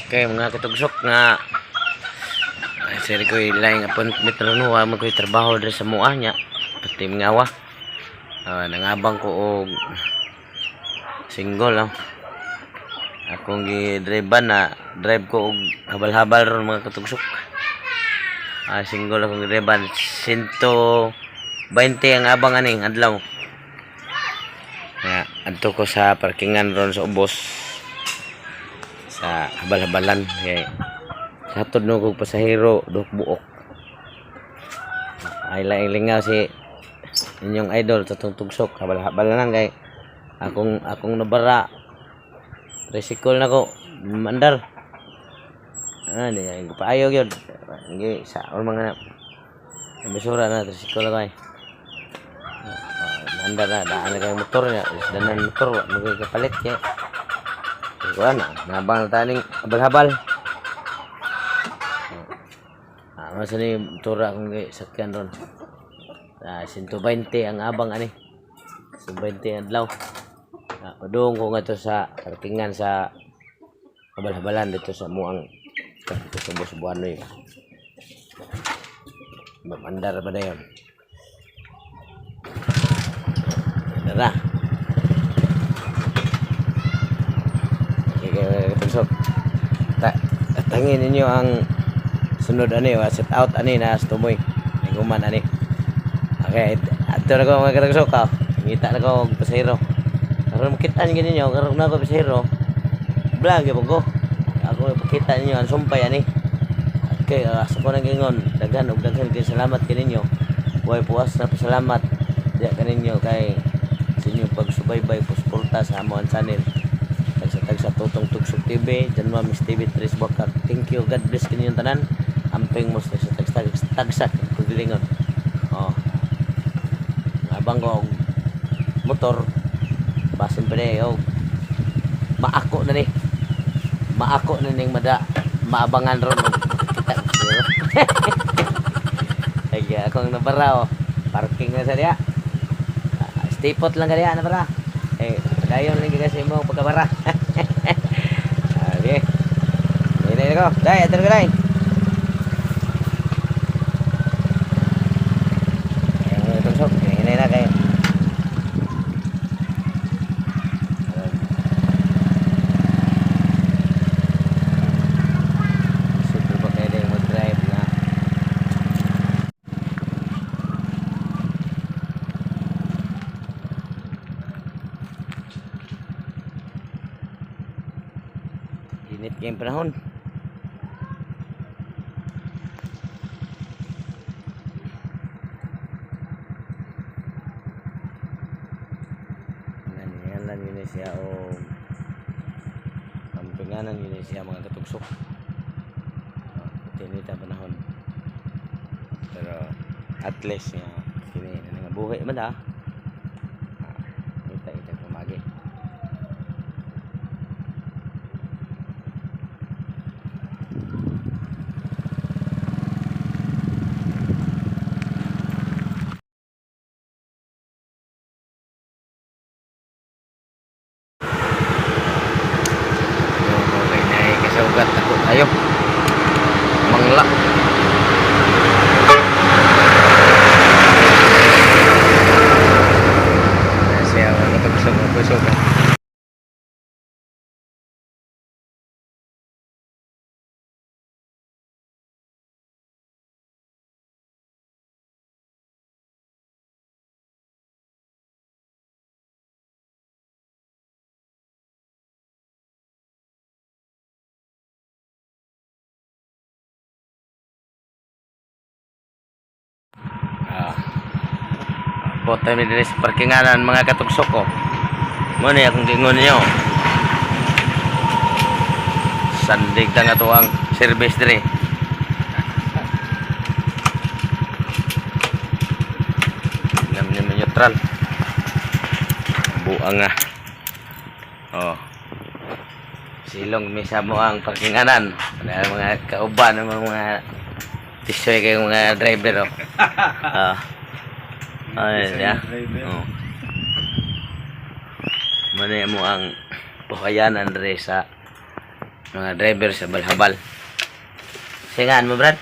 Okay, mga katugsok nga sir ko laing appointment ron, wa man ko'y trabaho diri sa mua nya pati mga. Nangabang ko og single, oh. Akong gi-drive na drive ko og habal-habal ron, mga katugsok. Single akong gi-drive, 120 ang abang aning adlaw. Nga adto ko sa parkingan ron sa ubos sa habal-habalan kay satod no kog pasahero dok buok ay laing lingaw si inyong idol Tatong Tugsok. Habal-habal na lang kay akong akong nabara, tricycle na ko mandar. Di ay paayo gyud. Hindi sa or mga basura na tricycle ko ay. Mandar na daan na kay motor niya. Danan motor wa magay kapalit kay. Kuan na, nabang na taning habal-habal. Masa ni motor akong sakyan ron. 120 ang abang ani. 120 ang adlaw. Padung ko nga to sa parkingan sa habal-habalan dito sa muang dito sa Bus Buanoy. Mamandar pa na yun. Tara. Okay, tusok. Tangin ninyo ang sunod ani, set out ani na sa tumoy. Niguman ani. Okay, ato na ko, mga katugsok ka. Ngita na ko og pasahero. Karon makita ninyo ninyo, karon na ko pasahero. Vlog gyud ko. Ako ipakita ninyo ang sumpay ani. Okay, sa ko nang gingon, daghan og daghan kay salamat kaninyo. Way puwas na pasalamat diya kaninyo kay sa inyong pagsubaybay, suporta sa among channel. Tagsa tagsa Tutong Tugsok TV, John Mamis TV, Tris Bakar. Thank you. God bless kaninyong tanan. Amping mo sa tagsa tagsa paglingon. Oh. Abang ko og motor basin pa ni og maako na ni. Maako na ning mada maabangan ron og kita siguro. Ay, akong nabara, oh. Parking na sa diya. Stay put lang ka diya nabara. Eh, dayon lang kasi mo pagkabara. Okay. Hinay ko. Dai, ato ka dai. Ayan, mga tusok. Hinay na kayo. Super ba kayo na mag-drive na init kayong panahon. Nangingalan yun siya o kampinganan yun siya, mga katugsok. Tinita panahon. Pero at least nga kini na nga buhi man ah. Kita kita pamagi. Okay na kasugat ako tayo. Mangla. Siya mga katugsok, mga kusog. Po tayo diri sa parkinganan, mga katugsok ko. Mo ni akong gingon ninyo. Sandig ta nga to ang service diri. Nam ni neutral. Buang nga. Oh. Silong mi sa mo ang parkinganan. Wala mga kauban ng mga tisoy kay mga driver, oh. Ay, ya. Oh. Muna mo ang bukayanan diri sa Mga driver sa Balhabal. Singaan mo, Brad?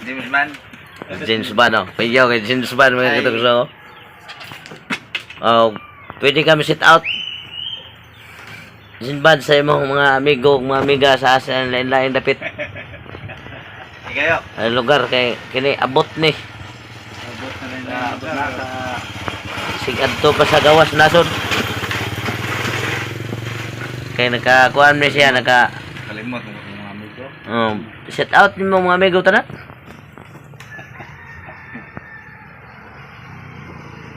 James Man. James Bond, oh. Pwede kay James Bond, mga katugso. Oh, pwede kami sit out. James Bond sa imong mga amigo, mga amiga sa asan lain-lain dapit Ikayo. ang lugar kay kini abot ni. Abot na rin na. Abot na sa Sig adto pa sa gawas nasod. Kay nakakuan ni siya naka Kalimot mo mga amigo. Set out nimo mga amigo tanan.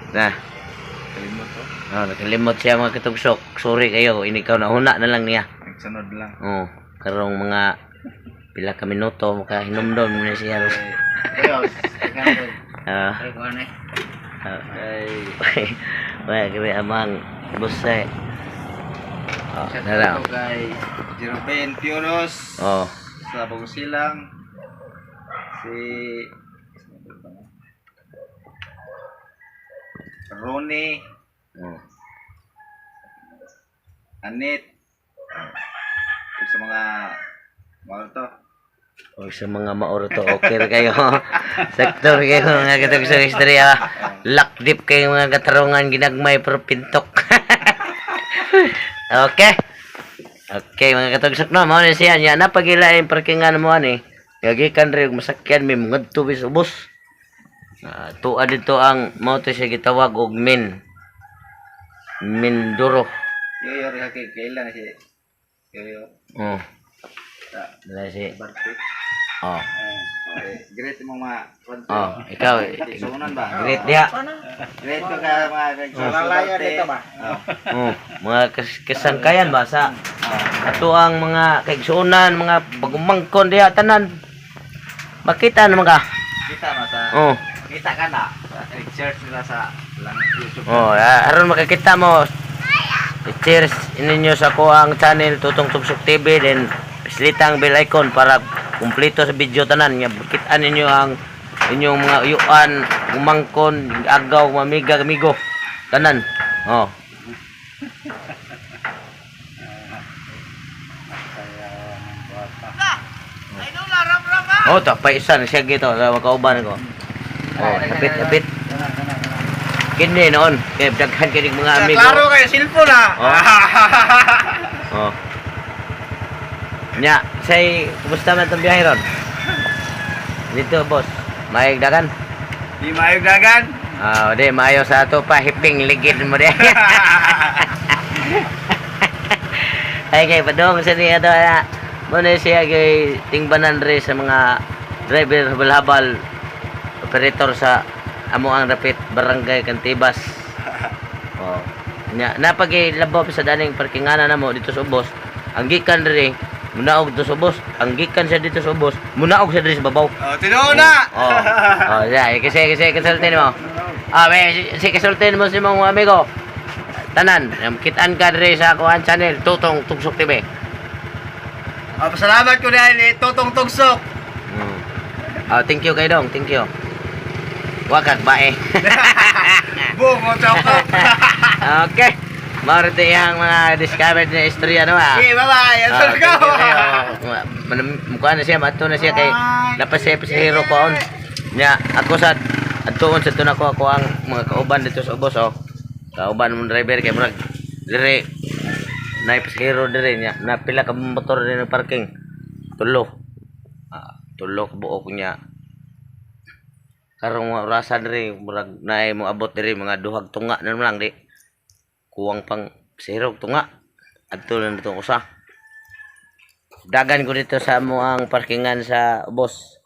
Na. Kalimot to. Oh, nakalimot siya, mga katugsok. Sorry kayo, inikaw na huna na lang niya. Nagsunod lang. Oh, karong mga pila ka minuto makahinumdom na siya. Kayo. Ah, Ay, kuha na. ah, Ay. wala kami amang busay. Oh, Shout nara. out kay Jeroben Pioros Oh, sa Bagusilang. Si Ronnie, oh. Anit, ug sa mga mga to. O sa mga maoro to, okay ra kayo. Sektor kayo mga katugsok istorya. Lock deep kayo mga katarungan ginagmay pero pintok. Okay. Okay mga katugsok no, mao ni siya nya napagilain parkingan mo ani. Gagikan rin og masakyan may mga tubis ubos. Ah, tuwa dito ang mao to siya gitawag og Mindoro. Yoyo rin kay kailan si Yoyo. Oh, Sa wala si. Bartik. Oh. Okay. Great mong mga Oh, ikaw. Sunan ba? Great diha. Great ko ka mga Lalaya dito ba? Oh. Oh, mga kasangkayan ba sa ato ang mga kaigsuonan, mga bagumangkon diha tanan. Makita naman ka. Kita ma sa Oh. kita ka na. Search nila sa lang YouTube. Oh, aron makakita mo. Cheers ninyo sa ko ang channel Tutong Tugsok TV, then slitang bell icon para kumpleto sa video tanan nga kita ninyo ang inyong mga uyuan, umangkon, agaw, mamiga, amigo. Tanan. Oh. Oh, tapay isa na siya gito sa makauban ko. Oh, kapit kapit. Kini noon, kay daghan kini mga amigo. Klaro kayo, cellphone ah. Oh. Oh. Nya, say, kumusta man itong biyahe ron? Dito, boss. Maayog dagan? Di maayog dagan. Ah, di, maayo sa ato pa. Hiping ligid mo di. Ay, kay, padong sa niya to. Na, muna siya kay tingbanan rin sa mga driver habal-habal, operator sa amo ang rapit barangay Kantibas. Oh. Nya, napagilabaw sa daning parkingana namo dito sa ubos. Ang gikan diri, munaog dito sa ubos. Ang gikan siya dito sa ubos, munaog siya diri sa babaw. Oh, tinuo na. Oh. Oh, yeah, kasi kasi kasultin mo. Ah, may si kasultin mo si mong amigo. Tanan, kitaan ka diri sa kuan channel Tutong Tugsok TV. Oh, pasalamat ko dahil eh, Totong Tugsok. Ah, thank you kay Dong, thank you. Wakag bae. Boom, mo choko. Okay. Mao rin iyang mga discovered na istorya no ah. Okay, bye-bye. Ah, Let's thank go. you kayo. Mukha na siya, mato na siya kay napasaya pasahero ko on. Nya, ako sa adtuon sa tuna ko ako ang mga kauban dito sa ubos oh. Kauban mong driver kay murag dire nay pasahero dire nya napila ka motor dire na parking. Tulo. Ah, tulo ka buok niya. Karong mga orasan dire murag naay mo abot dire mga duhag tunga na lang di. Kuwang pang pasahero og tunga. Adto na nito usa. Dagan ko dito sa amo ang parkingan sa ubos.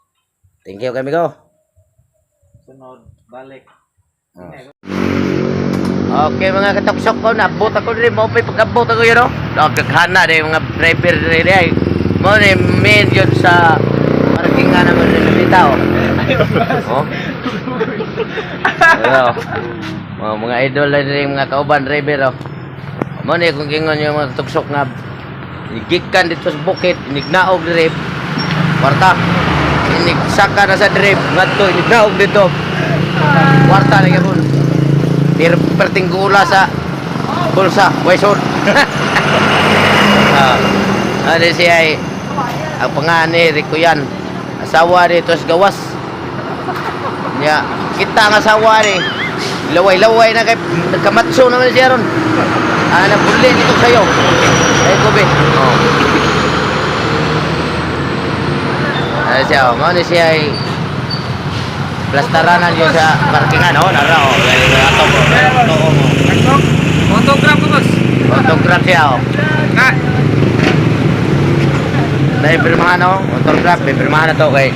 Thank you kami ko. Sunod, balik. Okay mga katoksok ko, naabot ako diri mo pay pag-abot ako yun oh. Nagkaghana diri mga driver diri ay. Mo ni main yun sa parkingan naman diri sa bitaw. Oh. Ano? Mga idol na diri mga kauban driver oh. Mo ni kung gingon yung mga katoksok nga gikan dito sa bukid, inignaog diri. Kwarta. Inigsaka na sa drip, ngadto inignaog dito. Kwarta na gyapon. Pero perting gula sa bulsa, way sud. Ah. Ano siya ay ang pangalan ni Rico yan. Asawa ni Tos Gawas. Nya, kita ang asawa ni. Laway-laway na kay nagkamatso naman siya ron. Ah, nabuli nito sa'yo. Ay, kobe. Oh. Ano siya, oh. Mao ni siya ay plastaranan yun sa parkingan. Oh, nara, oh. Galing ko ato ko. Totoo mo. Photograph ko, boss. Autograph siya, oh. Ka. Naipirmahan, oh. Autograph, pipirmahan na to kay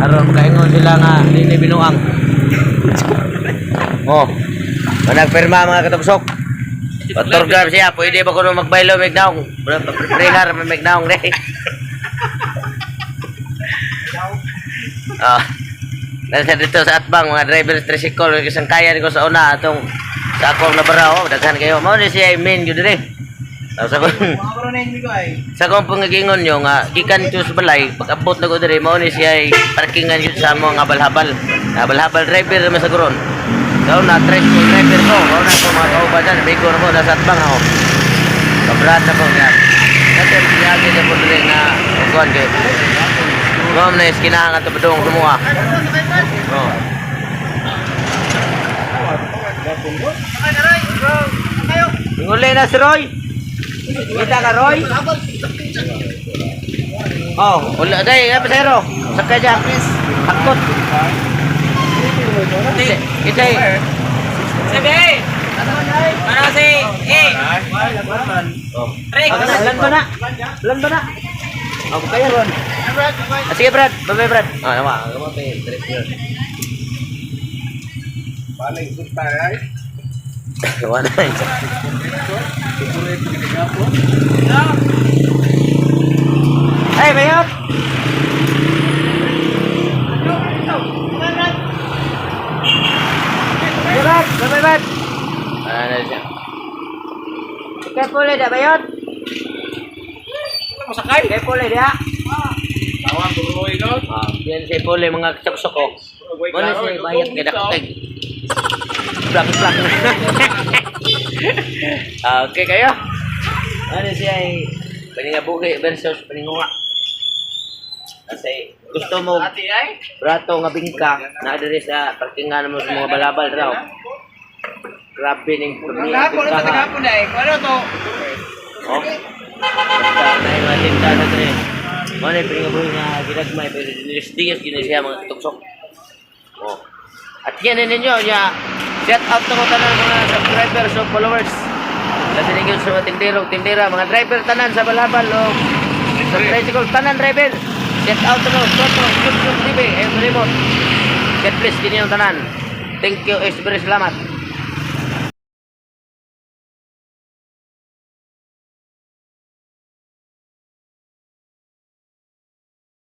aron makaingon sila nga nini binuang. Oh. Managpirma mga katugsok. Autograph siya, pwede ba kuno magbaylo megnaong? Prenar megnaong re. Ah. Nasa dito sa atbang mga driver sa tricycle isang kaya ko sa una atong sa akong nabara oh, daghan kayo. Mao ni siya main gyud dire. Tapos ako sa akong pangagingon nyo nga gikan to sa balay pag abot na ko diri mao ni siya ay parkingan yun sa mga balhabal. Balhabal driver naman sa kuron. So na tricycle driver ko, mao na ko mga kauban dyan, bigo na ko nasa atbang ako. Kabrad na ko nga. Natin piyagi na po diri nga kuan kay. Mao na iskinahan nga tubdong sumuha. Oh. Inguli na si Roy. Kita ka, Roy? Oh, wala day, ay pasero. Sakay dyan. Hakot. Kita. Sabi! Ano si A? Oh. Rick! Lan ba na? Lan ba na? Oh, kaya ron. Ah, sige, Brad. Bye-bye, Brad. Ah, nawa. Nawa, trip yun. Wala na. Hey, Mayor! Hey, Brad! Bye-bye, Brad! Ano na siya? Careful, eh, da, Bayot! Masakay! Careful, eh, da! Tawag ko Roy, no? Ah, yan si Pole, mga kasaksok ko. Muna si Bayot, ganda Plak, plak. Ah, okay kayo. Ano siya ay paningabuhi versus paninguha. Kasi gusto mo Ate ay? brato nga bingka na diri sa parkingan mo sa mga balabal raw. Grabe ning Kahapon, ano sa kahapon ay? Ano to? Oh. Basta na yung mga tinda sa diri. Mo na paningabuhi nga ginagmay pero dinilis-digas gini siya mga tuksok. Oh. At yan din ninyo niya. Shout out na ko tanan mga subscribers o followers. Labi ninyo sa mga tindero, tindera, mga driver tanan sa balabal o sa tricycle, tanan driver. Shout out na ko, Soto, YouTube TV, ayun remote. God bless din yung tanan. Thank you, is very salamat.